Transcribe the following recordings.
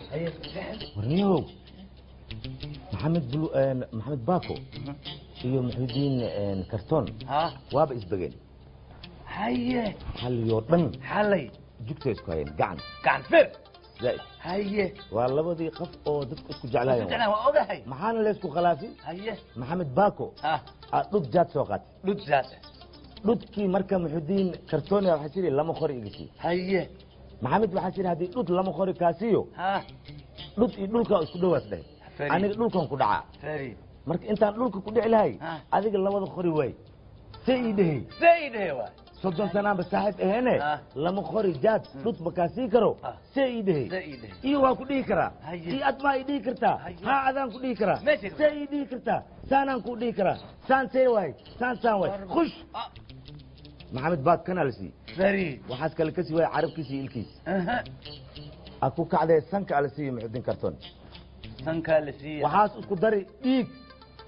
Warniyow, Maxamed Bulu, Maxamed Bako iyo Muxudiin Karton waaba isbegeen. Haye. Xaliyoo dhan. Xalay. Jugtay isku hayeen, gacan. Gacan fir. Zaaid. Haye. Waa labadii qof oo dadku isku jeclaayeen. Jeclaan waa ogahay. Maxaana la isku khilaafay? Haye. Maxamed Bako aa dhud jaad soo qaatay. Dhud jaad. Dhudkii marka Muxudiin Karton waxaa jiri lama qori iga sii. Haye. Maxamed waxaa jiri haddii dhud lama qori kaasiyo, dhud iyo dhulka isku dhowaas dhahay. Aniga dhulkan ku dhacaa. Fariid. Marka intaan dhulka ku dhici lahay, adiga labada qori waay, see ii dhehey. See ii dhehey waay. 30 sanaanba saaxiib aheene, lama qori jaad dhud ma kaa sii karo, see ii dhehey. Iyo waa ku dhihi karaa, iyo ad maa ii dhihi kartaa, haa adaan ku dhihi karaa, see ii dhihi kartaa, saanaan ku dhihi karaa, saan see waay, saan saan waay, khush. Maxamed baad kana la siiyey. Fariid. Waxaas kale kasii waaya carabkiisa iyo ilkiisa a ku kacdee, sanka ala siiyey Muxudiin Karton. Sankaa la siiyey. Waxaas isku dari dhiig,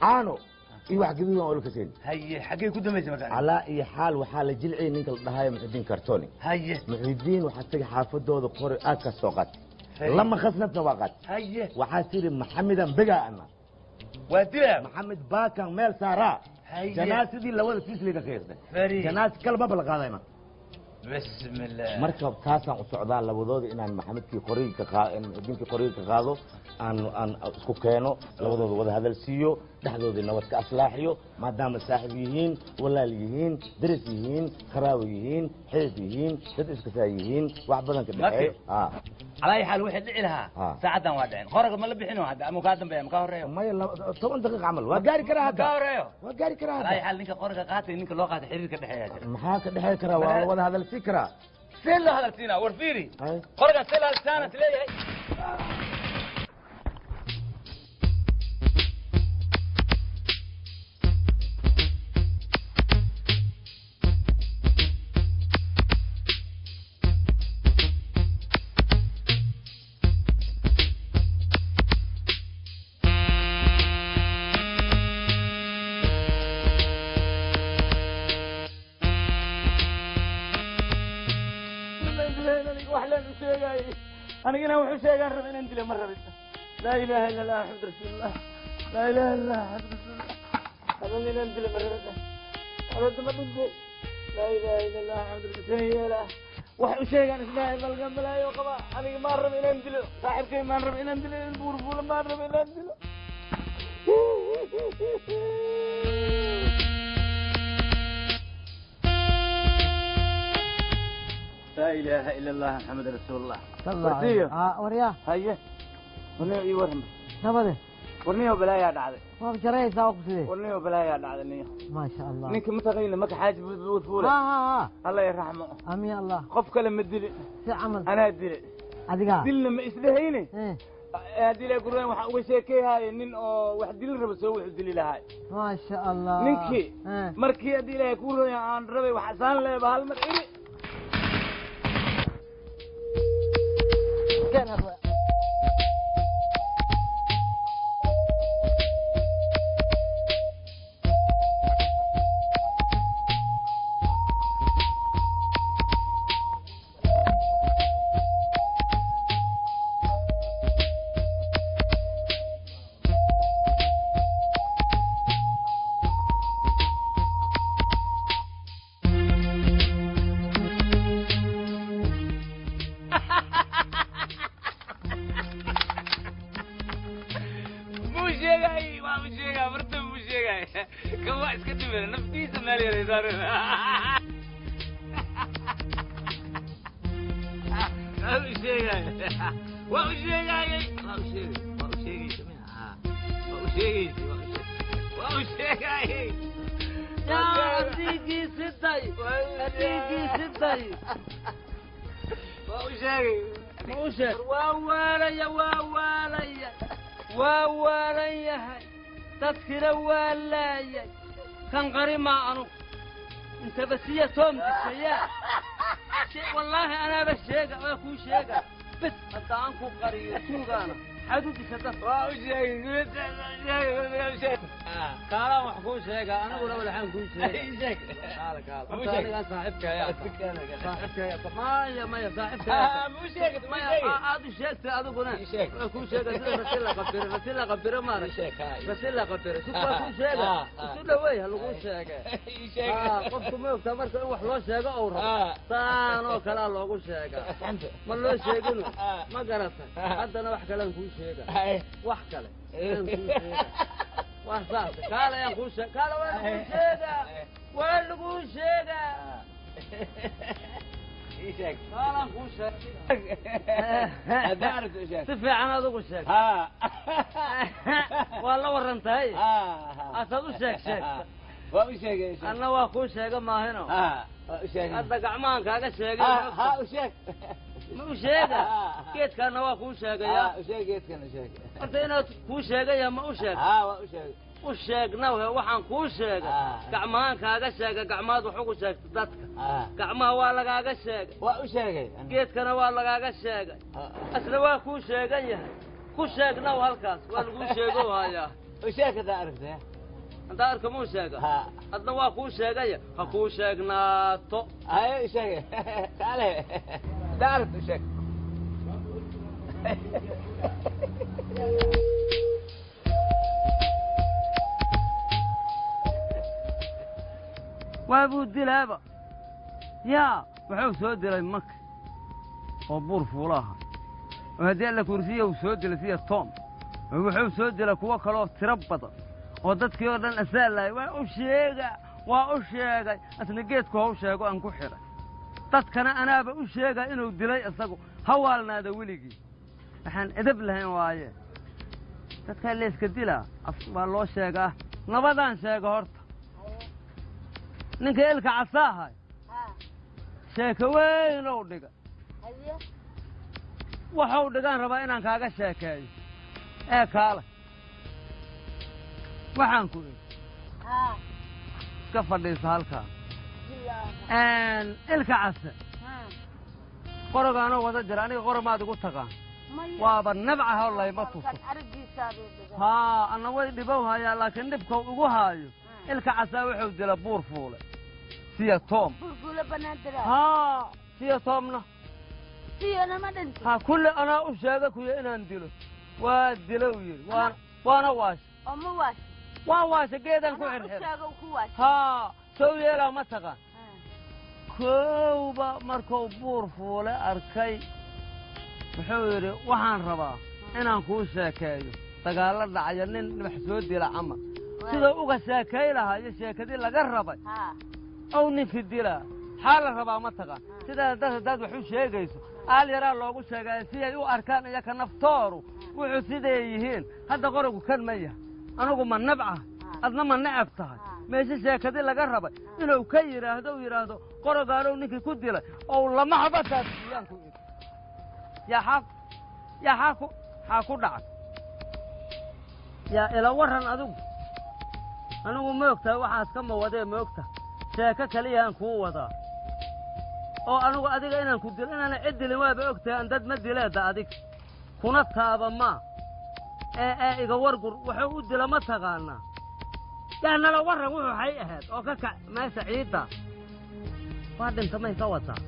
caano iyo wax gaduudan oo la kaseen. Haye, xaggay ku dambaysay marka? Calaa iyo xaal waxaa la jilciyey ninka la dhahayo Muxudiin Kartoni. Haye. Muxudiin waxaa tagay xaafadooda, qori aad ka soo qaatay, lama khasnadna waa qaatay. Haye. Waxaa tiri Maxamedan begaa ana waa dilaa. Maxamed baakan meel saaraa. Haye. Janaasidii labada fiisliga ka heystay. Fariid. Janaasi kalmaba la qaaday marka. Bismillah. Marka taasaan u socdaa labadooda inaan Maxamedkii qoriga ka qaado, Muxudiinkii qoriga ka qaado, aan isku keeno labadooda, wada hadal siiyo, dhexdoodii nabad ka aslaaxiyo, maadaama saaxib yihiin, walaal yihiin, daris yihiin, qaraawo yihiin, xidid yihiin, dad iskasaa yihiin, wax badan ka dhexeeyo. Calaa xaal wixii dhici lahaa saacaddan waa dhicin. Qoraga ma la bixino hadda ama kaa dambeeya, ma kaa horeeyo? Maya, 10 daqiiqa camal waa gaari karaa hadda. Kaa horeeyo. Waa gaari karaa hadda. Hadda. Xaal ninka qoraga qaatay, ninka loo qaatay, xiriir ka dhexeeya jira. Maxaa ka dhexey karaa? Waa la wada hadal sii karaa. See loo hadal siinaa? War fiiri, qoragan see loo hadal saana is leeyahay. Aniga inaan wuxuu sheegaan raba, inaan dilo ma rabin. Laa ilaaha illa Allah Maxamed rasuulullah, laa ilaaha illa Allah Maxamed rasuulullah. Hadan inaan dilo ma rabin, hadada ma dhintay. Laa ilaaha illa Allah Maxamed rasuulullah. Yeela wax u sheegaan ismaaciil malgan balaayo qaba. Aniga maan raba inaan dilo saaxiibkay, maan raba inaan dilo in buurbuula, maan raba inaan dilo. لا إله إلا الله محمد رسول الله. wardiyo waryaa. Haye, warniyo ii warran. Nabade. Warniyo balaayaa dhacday. Waa jaraysaa waqtigee. Warniyo balaayaa dhacday niyo. Maasha Allah. Ninka mataqayna maka xaaji buurfuule? Ha ha ha. Allah yarxamo. Amiin Allah. Qof kale ma dili. Si camal. Anaa dili. Adiga dilna ma isdhehayne. Haddii ilaa guraan waxaan uga sheekeyhaye nin oo wax dilin raba soo wuxuu dili lahay. Maasha Allah. Ninkii markii haddii ilaahay kuu roya aan rabay wax asaan leeba hal mar iri. Muu sheegay, waa u sheegaa marta, muu sheegay kan waa iska dhibeen naftiisa meel yaraysaan. Waa u sheegay, waa u sheegayey, waa u sheegay, waa u sheegaysa miya? Waa u sheegaysa, waa u sheegayey. Adigii siday, adigii siday. Waa u sheegay. Ma u sheeg? Waa waalaya, waa waalaya, waa waalan yahay, dadkina waa laayay. Kan qarimaa anugu intaba siya toom dishayaa. Wallaahi anaaba sheega, waa kuu sheega. Bis hadda aan ku qariyo tuugaana xaad u disha dadka. Waa u sheegay, sheeg. Kaalaan wax kuu sheega, aniguna waxaan kuu sheegay. Sheeg. Kaala, kaala. Ma u Horta sheeg. anigaan saaxiibka ayaa saaxiibka ayaa. Maya, maya, saaxiibka ayaa. Ma u sheegay, ma Maya, sheegay. Aad u sheegtay adiguna. Ii sheeg. Waa kuu sheegay sida rati la qabire, rati la qabire maarag. Ii sheeg, ha, ii Rati la qabire si waa kuu sheega. Ah, ah. Isu dhaweey ha laguu sheege. Ii sheeg. Qofku ma ogtaa marka in wax loo sheego ou rabo, Ah. saan oo kalea loogu sheegaa. Ma loo sheegino. Ah. Ma garatay? Haddana wax kalean kuu sheega. Hay. Wax kale ayaan kuu sheega, wax saas kaale ayaan kuu sheeg, kaale waa laguu sheegaa, waa laguu sheegaa. Ii sheeg. Kaalaan kuu sheeg. Haddaa aragto ii sheeg. Si fiican adigu sheeg. Ha. Waa la warantahay. Ha. Asaad u sheeg sheegta. Waa u sheegay, sheeg. Anna waa kuu sheega maahino. Ha, waa u sheegay. Hadda gacmahan kaaga sheegay. Ha, ha, u sheeg. Ma u sheega? Geedkaana waa kuu sheegaya. Ha, u sheeg geedkan, u sheeg. Horta inaad kuu sheegaya ma u sheeg? Ha, waa u sheegay. U sheegna we waxaan kuu sheegay. Ah. Gacmahan kaaga sheega, gacmahaad wax ugu sheegta dadka. Ha. Gacmaha waa lagaaga sheegay. Waa u sheegay. Geedkana waa lagaaga sheegay. Ha. Asna waa kuu sheegan yahay, ku sheegnaw halkaas waa laguu sheego hayaa. U sheeg haddaa aragtay. Haddaa arka muu sheega? Ha. Adna waa kuu sheegaya, ha kuu sheegnaato. Haye, u sheegay. Kaale. Haddaa aragto u sheeg. Waa buu dilaaba yaa, wuxuu soo dilay maka oo buur fuulaha oo haddii alla kursiya uu soo dilay sida Tom, oo wuxuu soo dilay kuwo kaloo tiro badan oo dadkii oo dhan asaalaayay. Waa u sheega, waa u sheegay. Asna geedku ha u sheego aan ku xidhay dadkana, anaaba u sheega inuu dilay isagu. Ha waalnaada weligii, waxaan edab lahayn waaye dadkaa layska dilaa. Af waa loo sheegaa, nabadaan sheega horta. Ninka ilka casaahay sheeko weyn ou dhiga, waxau dhigaan rabaa inaan kaaga sheekeeyo. Ee kaale, waxaan ku idhi iska fadhiisa halkaa. Ilka case qorogaanoo wada jira, aniga qoro maad igu taqaan, waaba nabcaha oo layma tuso. Haa, anna way dhibow hayaa, laakiin dhibkau igu haayo ilka casaa wuxuu dila buur fuule siya Tom. Haa, siya Tomna ha kulli anaa u sheega kuya inaan dilo. Waa dilow yidhi, waana waasha, waa waasha, geedaan ku xirxir. Haa, sow yeelaa ma taqaan? Kowba markuu buur fuule arkay wuxuu yidhi, waxaan rabaa inaan kuu sheekeeyo dagaallo dhacaya, nin wax soo dila camal sidoo uga sheekay lahaa iyo sheekadii laga rabay ow ninkii dilaa. Xaa la rabaa ma taqaan? Sidaa dad haddaad wax u sheegayso aal yaraa loogu sheegaya si ay u arkaan iyaka naftooru wuxuu siday yihiin. Hadda qorigu kan ma yahay, anigu ma nabcah, adna ma necab tahay. Meesha sheekadii laga rabay inuu ka yidhaahdo u yidhaahdo qorogaanow ninkii ku dilay ou lama habataas iyaan ku idhi. Yaa xaa, yaa xaa ku xaa ku dhacay? Yaa ila warran adigu. Anigu ma ogtahay waxaas kama wadee, ma ogtahay sheeko kaliyaan kuu wadaa oo anigu adiga inaan ku dilo inaana cid dilin waaba ogtahay. Aan dad ma dileeda, adig kuna taaba maa ee iga wargur wuxuu u dila ma taqaanaa? Yaa nala warran wuxuu xay ahayd oo ka kac meesha ciidda waa dhinta may ka wadaa?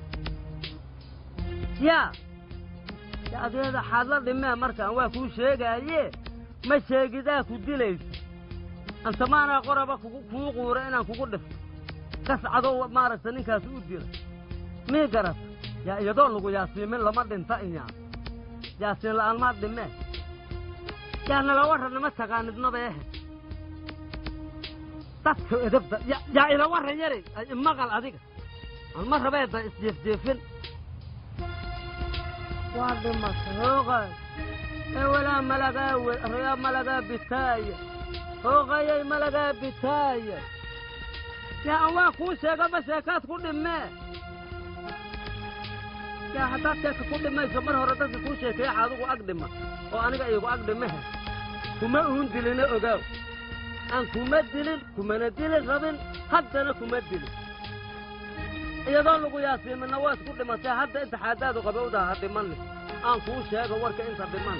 Yaa yaa adeeda xaad la dhimee markaan waa kuu sheegaaye, ma sheegidaa ku dilayso antamaanaa qoraba kugu kuu quura inaan kugu dhifto kascadow maaragta ninkaas u dila mii garata. Yaa iyadoo lagu yaasiimin lama dhinta inyaan yaasiin la'aan maad dhimee. Yaa nala warranna ma taqaanidnaba ehe dadka edabda. Yaa ila warran yaray, imaqal adiga aan ma rabeeda isjeefjeefin. Waa dhimatay hooqay ee walaa malagaa yaa malagaa bitaaya hooqayay malagaa bitaaya. Yaa aan waa kuu sheegaba sheekaad ku dhimee. Yaa haddaad sheeka ku dhimayso mar hore dadka kuu sheekeeya adigu ag dhima oo aniga iigu ag dhimehe. Kuma uun dilina, ogaaw, aan kuma dilin, kumana dilin rabin, haddana kuma dilin. Iyadoo lagu yaasiimina waa isku dhimatay. Hadda inta xaadaadu qabowdaha ha dhimanin. Aan kuu sheego warka inta dhiman.